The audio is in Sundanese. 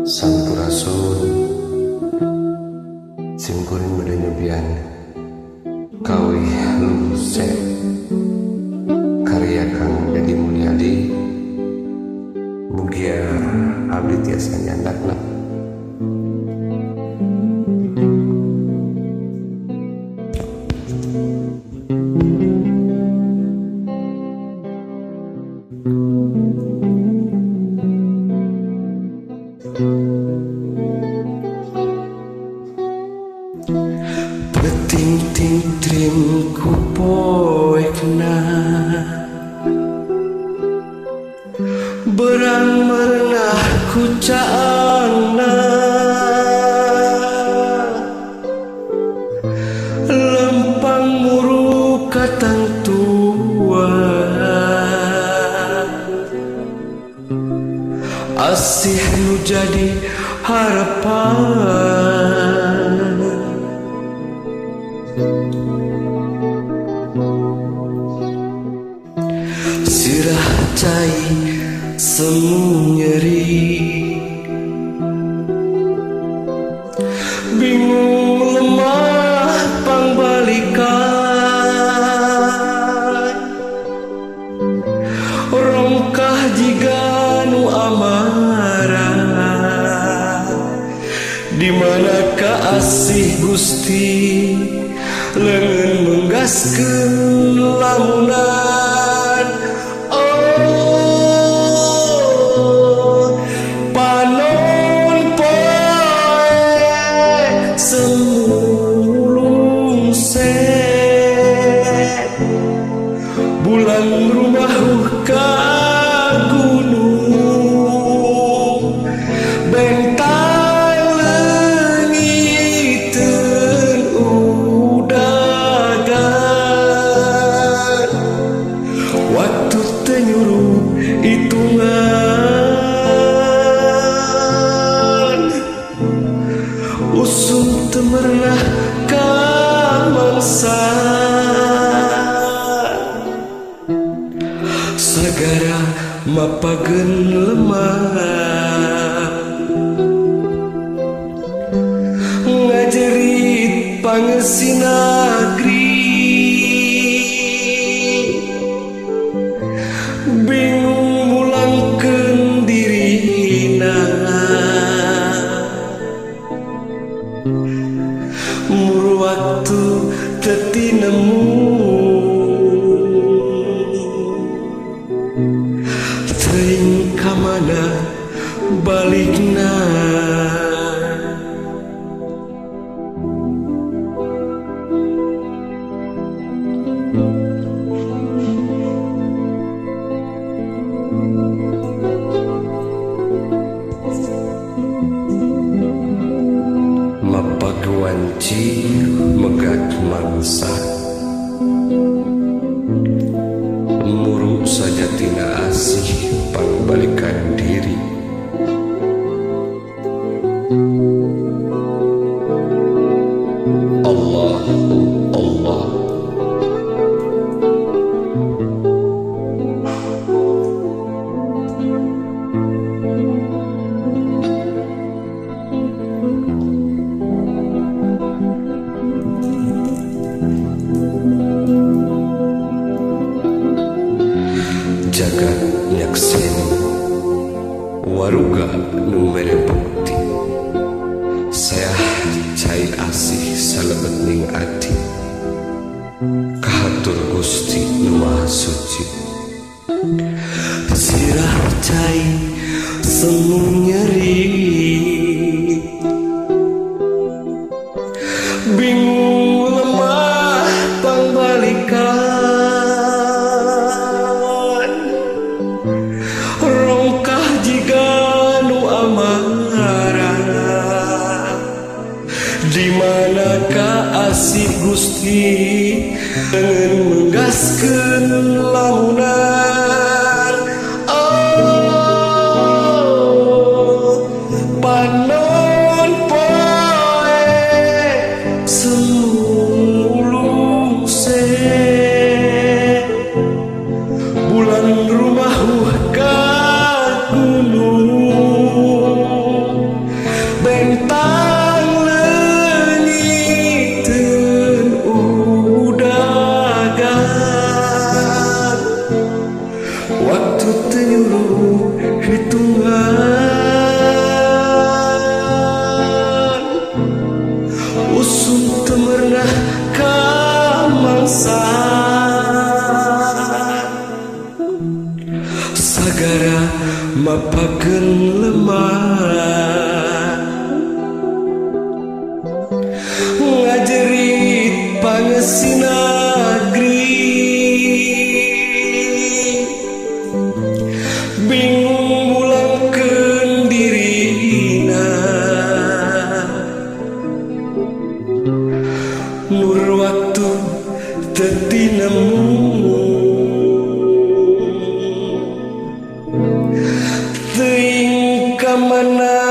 Sampurasun. Simkuring bade nyobian Kawih Lungse karya Kang Dedi Mulyadi. Mugia abdi tiasa nyandakna. Peting trim ku poekna, berang merenah ku caangna, lempang muru katang tua, asih nu jadi harapan. Sirah cai semu nyeri, bingung lemah pangbalikan, rongkah jiga nu amara, di manakah asih Gusti leungeun menggaskeun lamunan. Oh, panon poe semu lungse, bulan rumahuh ka gunung, bentang leungiteun udagan, waktu teu nyuruh hitungan, usum teu merenah ka mangsa, sagara mapageun lemah, ngajerit pangesinagri, bingung mulangkeun dirina, mur waktu teu tinemu, teuing ka mana balikna. Mapagwanci megat mangsa, muru sajatina asih pangbalikan diri, Allah Allah. Jagat nyakseni waruga nu mere bukti, sayah cai asih salebet ning ati, kahatur Gusti nu Maha Suci. Sirah cai semu nyeri, bingung lemah pangbalikan, rongkah jiga nu amara, di manakah asih Gusti leungeun menggaskeun lamunan. Oh, panon poe semu lungse, bulan rumahuh ka gunung, Waktu teu nyuruh hitungan usum teu merenah kamangsa sagara mapakeun lemah ngajerit pangesina bingung mulangkeun dirina nur waktu teu tinemu teuing ka mana